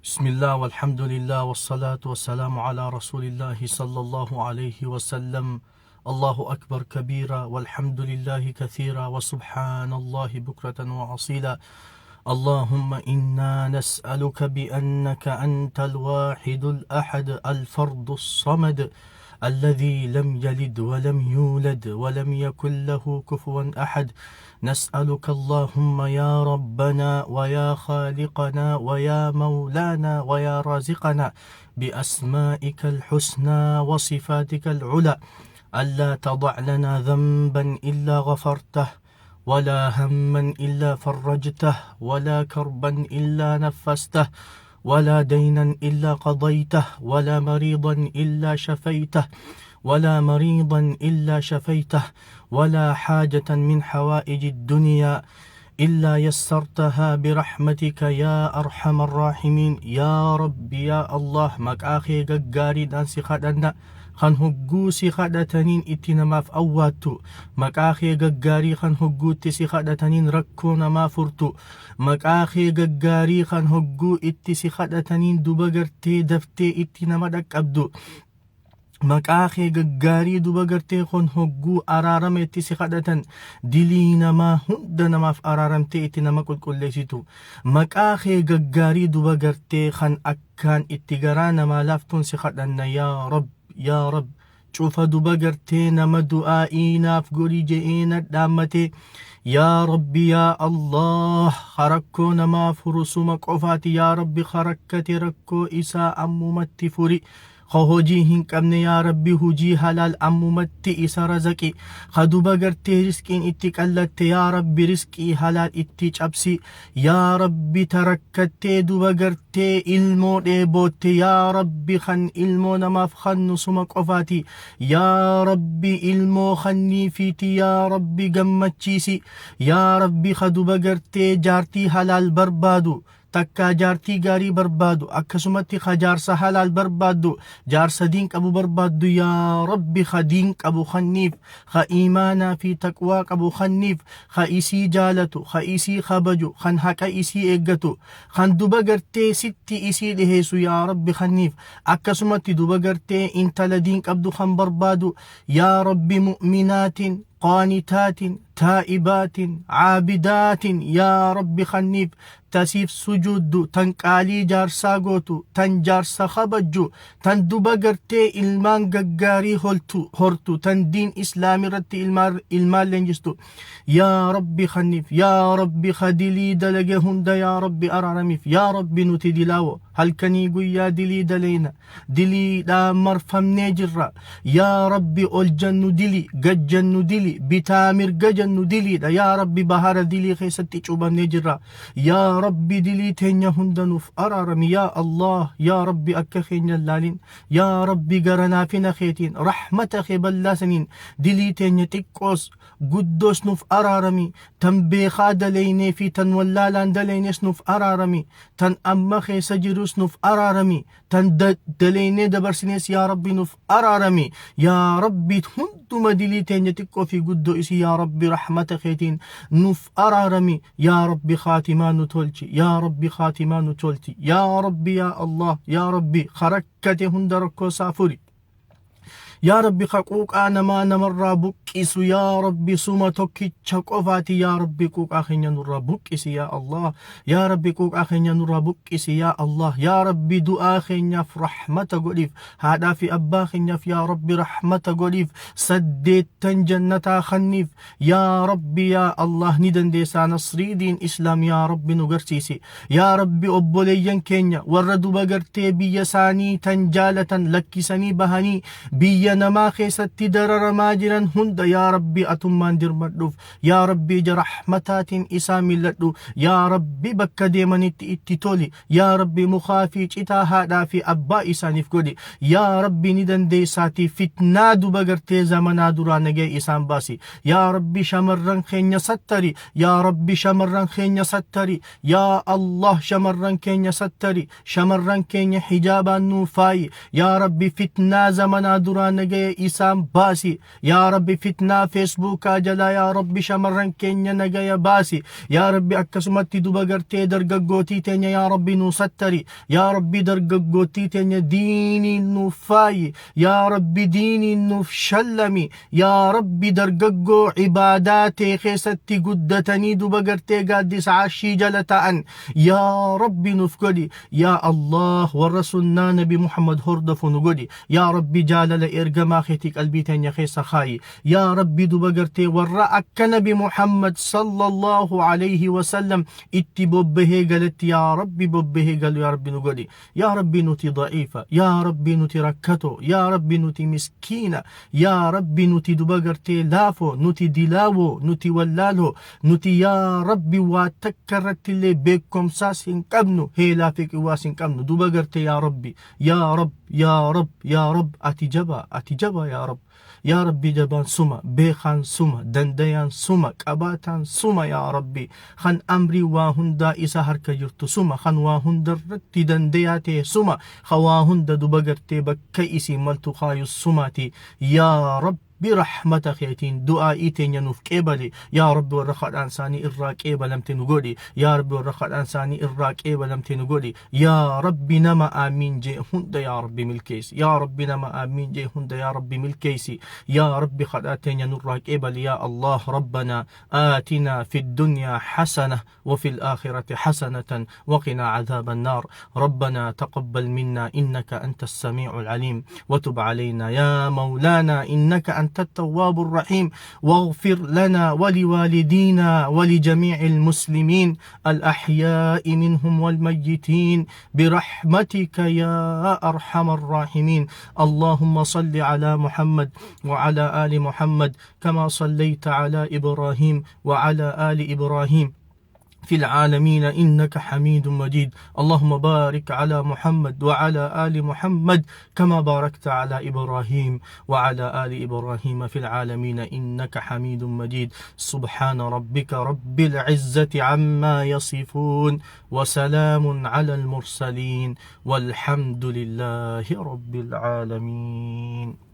بسم الله والحمد لله والصلاة والسلام على رسول الله صلى الله عليه وسلم. الله أكبر كبيرا والحمد لله كثيرا وسبحان الله بكرة وأصيلا. اللهم إنا نسألك بأنك أنت الواحد الأحد الفرد الصمد الذي لم يلد ولم يولد ولم يكن له كفوا أحد. نسألك اللهم يا ربنا ويا خالقنا ويا مولانا ويا رازقنا بأسمائك الحسنى وصفاتك العلى ألا تضع لنا ذنبا إلا غفرته، ولا هما إلا فرجته، ولا كربا إلا نفسته، ولا دينا إلا قضيته، ولا مريضا إلا شفيته، ولا مريضا إلا شفيته، ولا حاجة من حوائج الدنيا إلا يسرتها برحمتك يا أرحم الراحمين. يا رب يا الله maqaa kee gaggaariidhaan si kadhanna kan hogguu si kadhataniin itti namaaf awwaattu, maqaa kee gaggaarii kan hogguutti si kadhataniin rakkoo namaa furtu, maqaa kee gaggaarii kan hogguu itti si kadhataniin duba gartee daftee itti nama dhaqqabdu, maqaa kee gaggaarii duba gartee kun hogguu araarama itti si kadhatan dilii namaa hunda namaaf araaramtee itti nama qulqulleessitu, maqaa kee gaggaarii duba gartee kan akkaan itti garaa namaa laaftuun si kadhanna. Yaa Rab, yaa Rab, cufa duba gartee nama du'aa'ii naaf godhi je'ee na dhaammate, yaa Rabbi yaa Allah, rakkoo namaa furu suma qofaati. Yaa Rabbi, rakkate rakkoo isaa ammumatti furi. Ka hojii hin qabne, yaa Rabbi, hujii halaal ammumatti isa razaqi. Ka duba gartee risqiin itti qallatte, yaa Rabbi, risqii halaal itti cabsi. Yaa Rabbi, tarakkattee duba gartee ilmoo dheebootte, yaa Rabbi, kan ilmoo namaaf kannu suma qofaati. Yaa Rabbi, ilmoo kanniifiiti, yaa Rabbi, gammachiisi. Yaa Rabbi, ka duba gartee jaartii halaal barbaadu takkaa jaartii gaarii barbaadu, akkasumatti ka jaarsa halaal barbaaddu, jaarsa diin qabu barbaaddu, yaa Rabbi, ka diin qabu kanniif, ka iimaanaa fi taqwaa qabu kanniif, ka isii jaalatu, ka isii kabaju, kan haqa isii eeggatu, kan duba gartee sitti isii dhiheessu, yaa Rabbi, kanniif. Akkasumatti duba gartee intala diin qabdu kan barbaadu, yaa Rabbi, mu'minaatiin qaanitaatiin taa'ibaatiin caabidaatiin, yaa Rabbi, kanniif, tasiif sujuuddu, tan qaalii jaarsaa gootu, tan jaarsa kabajju, tan duba gartee ilmaan gaggaarii holtu hortu, tan diin islaamii irratti ilmaan leenjistu, yaa Rabbi, kanniif. Yaa Rabbi, kadilii dalage hunda, yaa Rabbi, araaramiif. Yaa Rabbi, nuti dilaawo halkanii guyyaa dilii daleyna, diliidhaan marfamnee jirra. Yaa Rabbi, ol jannu dili, gad jannu dili, bitaa mirga jannu diliidha. Yaa Rabbi, bahara dilii keessatti cuubamnee jirra. Yaa Rabbi, dilii teenya hunda nuuf araarami. Yaa Allah, yaa Rabbi, akka keenya laalin. Yaa Rabbi, gara naafina keetiin, rahmata kee bal'aasaniin dilii teenya xiqqoos guddoos nuuf araarami. Tan beekaa daleynee fi tan wallaalaan daleynees nuuf araarami, tan amma keessa jirus nuuf araarami, tan daleynee dabarsinees, yaa Rabbi, nuuf araarami. Yaa Rabbi, hunduma dilii teenya xiqqoo fi guddoo isii, yaa Rabbi, rahmata keetiin nuuf araarami. Yaa Rabbi, khaatimaa nu tolchi. Yaa Rabbi, khaatimaa nu tolchi. Yaa Rabbi, yaa Allah, yaa Rabbi, karakkate hunda rakkoo isaa furi. Yaa Rabbi, ka quuqaa namaa namarraa buqqisu, yaa Rabbi, suma tokkicha qofaati. Yaa Rabbi, quuqaa keenya nurraa buqqisi. Yaa Allah, yaa Rabbi, quuqaa keenya nurraa buqqisi. Yaa Allah, yaa Rabbi, du'aa keenyaaf rahmata godhiif, haadhaa fi abbaa keenyaaf, yaa Rabbi, rahmata godhiif, saddeettan jannataa kanniif. Yaa Rabbi, yaa Allah, ni dandeessaa. Nasrii diin islaam, yaa Rabbi, nu garsiisi. Yaa Rabbi, obboleeyyan keenya warra duba gartee biyya isaanii tan jaalatan lakkisanii bahanii biyya namaa keessatti dararamaa jiran hunda, yaa Rabbi, atummaan dirmadhuuf. Yaa Rabbi, ija rahmataatiin isaa milladhu. Yaa Rabbi, bakka deemanitti itti toli. Yaa Rabbi, mukaa fi citaa haadhaa fi abbaa isaaniif godhi. Yaa Rabbi, ni dandeessaatii fitnaa duba gartee zamanaa duraa nagee isaan baasi. Yaa Rabbi, shamarran keenya sattari. Yaa Rabbi, shamarran keenya sattari. Yaa Allah, shamarran keenya sattari, shamarran keenya hijaabaan nuu faayi. Yaa Rabbi, fitnaa zamanaa duraa nagaya isaan baasi. Yaa Rabbi, fitnaa Feesbuukaa jalaa, yaa Rabbi, shamarran keenya nagaya baasi. Yaa Rabbi, akkasumatti duba gartee dargaggootii teenya, yaa Rabbi, nu sattari. Yaa Rabbi, dargaggootii teenya diiniin nuuf faayi. Yaa Rabbi, diiniin nuuf shallami. Yaa Rabbi, dargaggoo ibaadaa tee keessatti guddatanii duba gartee gaaddisa arshii jala ta'an, yaa Rabbi, nuuf godhi. Yaa Allah, warra sunnaa Nabi Muhammad hordofu nu godhi. Yaa Rabbi, jaalala ergamaa keetii qalbii teenya keessa kaayi. Yaa Rabbi, duba gartee warra akka Nabi Muhammad sallallahu alayhi wasallam itti bobbahee galatti, yaa Rabbi, bobbahee galu, yaa Rabbi, nu godhi. Yaa Rabbi, nuti da'iifa. Yaa Rabbi, nuti rakkato. Yaa Rabbi, nuti miskiina. Yaa Rabbi, nuti duba gartee laafo, nuti dilaawoo, nuti wallaaloo, nuti, yaa Rabbi, waa takka irratti illee beekumsaas hin qabnu, heelaa fi qiwaas hin qabnu. Duba gartee, yaa Rabbi, yaa Rab, yaa Rab, yaa Rab, ati jabaa, ati jabaa, yaa Rab. Yaa Rabbi, jabaan suma, beekaan suma, dandayaan suma, qabaataan suma. Yaa Rabbi, kan amrii waa hundaa isa harka jirtu suma, kan waa hunda irratti dandayaa ta'e suma, kan waa hunda duba gartee bakka isii maltu kaayu sumaati. Yaa Rabbi, rahmata keetiin du'aa'ii teenya nuuf qeebali. Yaa Rabbi, warra kadhaan isaanii irraa qeebalamte nu godhi. Yaa Rabbi, warra kadhaan isaanii irraa qeebalamte nu godhi. Yaa Rabbi, nama aamiin jee hunda, yaa Rabbi, milkeessi. Yaa Rabbi, nama aamiin jee hunda, yaa Rabbi, milkeessi. Yaa Rabbi, kadhaa teenya nurraa qeebali. Yaa Allah, ربنا آتنا في الدنيا حسنة وفي الآخرة حسنة وقنا عذاب النار. ربنا تقبل منا إنك أنت السميع العليم، وتب علينا يا مولانا إنك أنت التواب الرحيم، واغفر لنا ولوالدينا ولجميع المسلمين الأحياء منهم والميتين برحمتك يا أرحم الراحمين. اللهم صل على محمد وعلى آل محمد كما صليت على إبراهيم وعلى آل إبراهيم في العالمين إنك حميد مجيد. اللهم بارك على محمد وعلى آل محمد كما باركت على إبراهيم وعلى آل إبراهيم في العالمين إنك حميد مجيد. سبحان ربك رب العزة عما يصفون، وسلام على المرسلين، والحمد لله رب العالمين.